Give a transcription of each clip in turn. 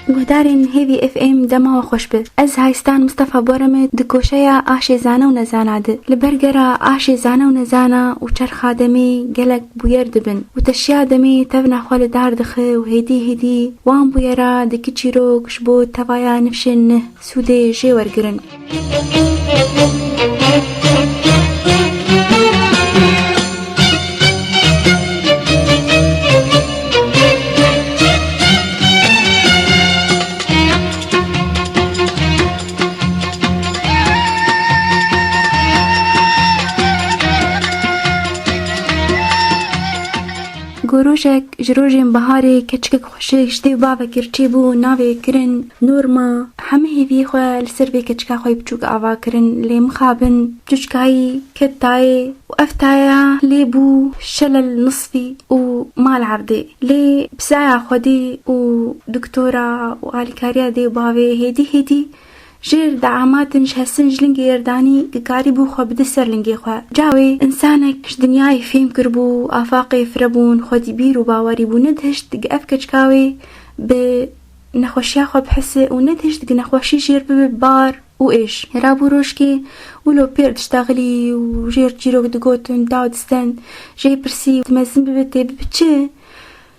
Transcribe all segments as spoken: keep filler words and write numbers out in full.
Guhdarên Hêvî F M, dema we xweş be. Ez Haystan Mistefa Borem e, di koşeya Aşê Zane û Nezana de. Li ber gera Aşê Zane û Nezana û çerxa demê gelek bûyer dibin û teşiya demê tevna xwe li dar dixe û hêdî hêdî wan bûyera dike çîrok ji bo tevaya nifşên neh sûdê jê wergirin. Gorojek ji rojên biharê keçikek xweşik ji dê û bavekê re çêbû, navê kirin Norma. Hemî hêviyê xwe li ser vê keçika xwe yê biçûk ava kirin, lê mixabin çûçkayî ket tayê û ev taya lê bû şelel nisfî û mal erdê. Lê bi saya Xwedê û doktora û alîkariya dê û bavê hêdî hêdî jêr diamatin ji hesin ji lingê yer danî, gikarî bû xwe bide ser lingê xwe. Cawê însanek ji dinyayê fêm kiribû, afaqê firebûn, xwedî bîr û bawerî bû, nedihişt gi ev keçika wê bi nexweşiya xwe bihise û nedihişt gi nexweşî jêr bibe bar û êş. Rabû rojkê wilo pêr diştaxilî û jêr çîrok digotin, daw disten, jê pirsî, tu mezin bibe tê bibe çi?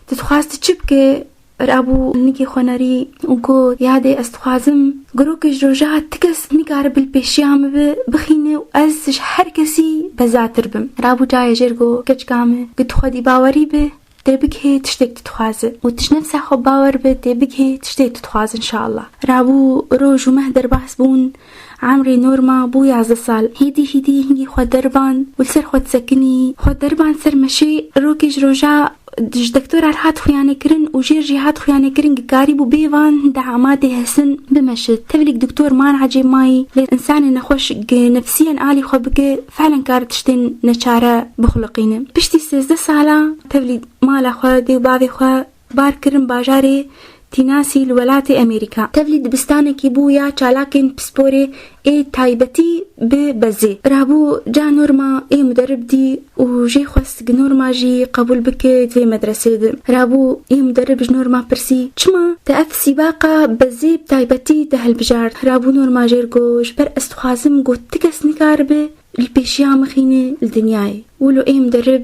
Tu dixwaz tu çi bike? Rabû nigê xwe nerî û got, ya dê ez dixwazim girokê ji roja ti kes nikare bil pêşiya min bi, bixîne û ez ji her kesî bezatir bim. Rabû cayê jêr got, keçika min, gi tu xwedî bawerî bi, tê bigihê tiştêk tu dixwaze. Û tu ji nefsa xwe bawer be, tê bigihê tiştê tu dixwaze, înşallah. Rabû roj û meh derbas bûn, emrê Norma bû yazdeh sal. Hêdî hêdî hingî xwe deriband û li ser xwe disekinî. Xwe deriband ser meşê, rokê ji roja ji doktora re hat xuyanê kirin û jêr jî hat xuyanê kirin, gikarî bû bê van de amadê hesin bimeşe. Tevlîk doktor man ecêb mayî, lê însanê nexweş gi nefsiyen alî xwe bike, felen kar tiştên neçare bixuliqîne. Piştî sêzdeh sala tevlî mala xwe, dê û bavê xwe bar kirin bajarê Tînasî li welatê Amerîka. Tevlî dibistanekî bû ya çalakên pisporê ê taybetî bi bezê. Rabû ca Norma ê muderib dî û jê xwest gi Norma jî qebûl bike di vê medresê de. Rabû ê muderib ji Norma pirsî, çima te ev sîbaqa bezê bi taybetî te hilbijart? Rabû Norma jêr got, ji ber ez dixwazim got ti kes nikaribe li pêşiya min xîne li dinyayê. Wilo ê muderib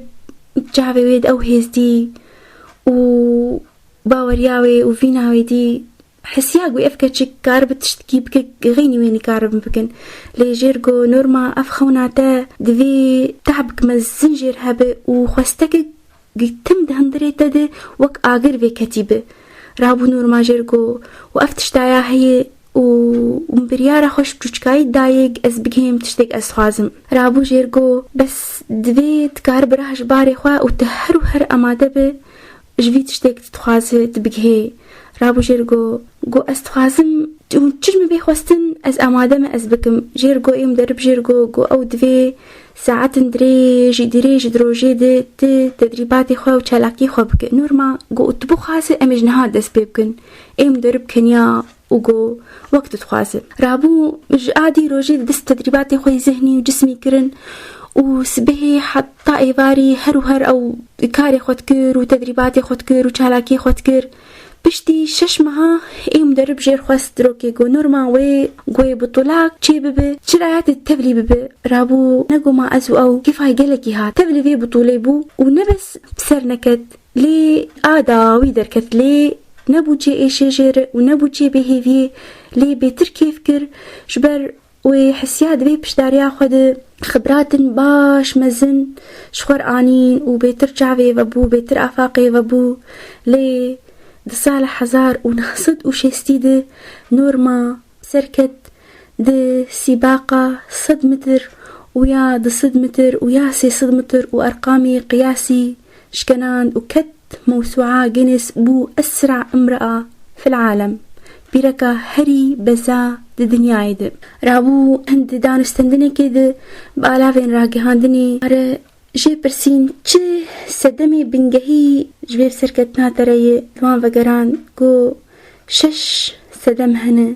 çavê wê di ew hêz dî û baweriya wê û vîna wê dî, hisiya ku ev keçik karibe tiştkî bike, xeynî wê nikaribin bikin. Lê jêr got, Norma, ev xewna te divê tehbik mezin jêr hebe û xwestekek tim di hundirê te de wek agir vê ketî bi. Rabû Norma jêr got, û ev tiştaya heye û min biryara xwe ji çûçkayî dayê, ez bigihêm tiştêk ez dixwazim. Rabû jêr got, bes divê tu karibe rah ji barê xwe û tu her û her amade be ji vî tiştêk tu dixwaze tu bigihê. Rabû jêr got, got, ez dixwazim hûn çi ji min bê xwestin, ez amade me ez bikim. Jêr got, ê muderib jêr got, got, ew divê saetin dirêjî dirêjî di rojê de tu tedrîbatê xwe û çalakiyê xwe bike. Norma got, tu bixwaze em ê ji niha dest pê bikin. Ê muderib keniya û got, wek tu dixwaze. Rabû ji a dî rojê di dest tedrîbatê xwe yê zihnî û cismî kirin û sibehê heta êvarî her û her ew karê xwe dikir û tedrîbatê xwe dikir û çalakiyê xwe dikir. Piştî şeş meha ê muderib jêr xwest rokê got, Norma, wê guhê butulak çê bibe, çi raya te tevlî bibe. Rabû ne got, ma ez û ew kêfa gelekî hat. Tevlî vê butulê bû û ne bes bi ser neket, lê a dawî derket, lê nebû cê êşê jê re û nebû cê bêhêviyê, lê bêtir kêf kir, ji ber wê hisiya di vê piştdariya xwe de xibratin baş mezin ji xwe re anîn û bêtir çavê vebû, bêtir afaqê vebû. Lê di sala hezar û neh sed û şêstî de Norma serket di sîbaqa sed metr û ya du sed metr û ya sê sed metr û erqamê qiyasî şkenand û ket mewsûa Guinness bû esra imraa fil alem. Pîreka herî beza di dinyayê de. Rabû di danûstendinekê de bi alavên ragihandinê re jê pirsîn çi sedemê bingehî ji vê serketina te re ye, li wan vegerand, got, şeş sedem hene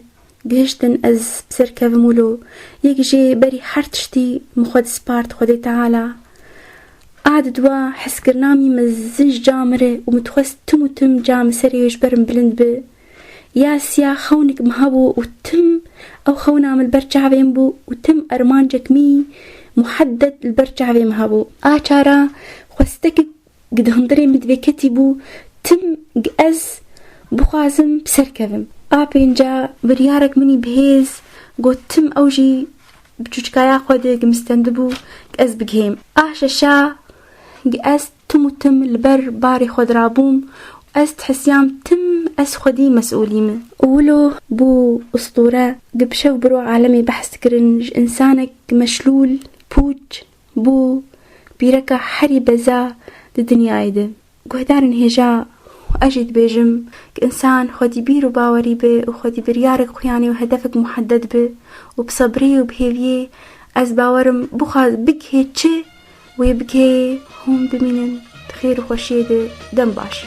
gihiştin ez bi ser kevim wilo. Yek jê berî her tiştî min xwe dispart Xwedê Teala. A di dua hezkirina min mezin ji ca min re û min dixwest tim û tim ca min serê wê ji ber min bilind bi. Ya siya xewnik min hebû û tim ew xewna min li ber çavê min bû û tim armancek min muheddet li ber çavê min hebû. A çara xwestekek di hundirê min divê ketî bû, tim gi ez bixwazim bi ser kevim. A pênca biryarek min î bihêz got, tim ew jî bi çûçikaya xwe de gi min stendibû gi ez bigihêm. A şeşa gi ez tim û tim li ber barê xwe dirabûm û ez dihisiyam tim ez xwedî mesûlî me. Û wilo bû ustûre, gi bi şev bi roj alemê behs dikirin, ji însanek meşlûl, pûç, bû pîreka herî beza di dinyayê de. Guhdarên hêja, ez jî dibêjim, ki însan xwedî bîr û bawerî be û xwedî biryarek xuyanî û hedefek muheddet be û bi sebrê û bi hêviyê, ez bawerim bixwaz bigihê çi wê bigihê, hûn bimînin di xêr û xweşiyê de. Dem baş.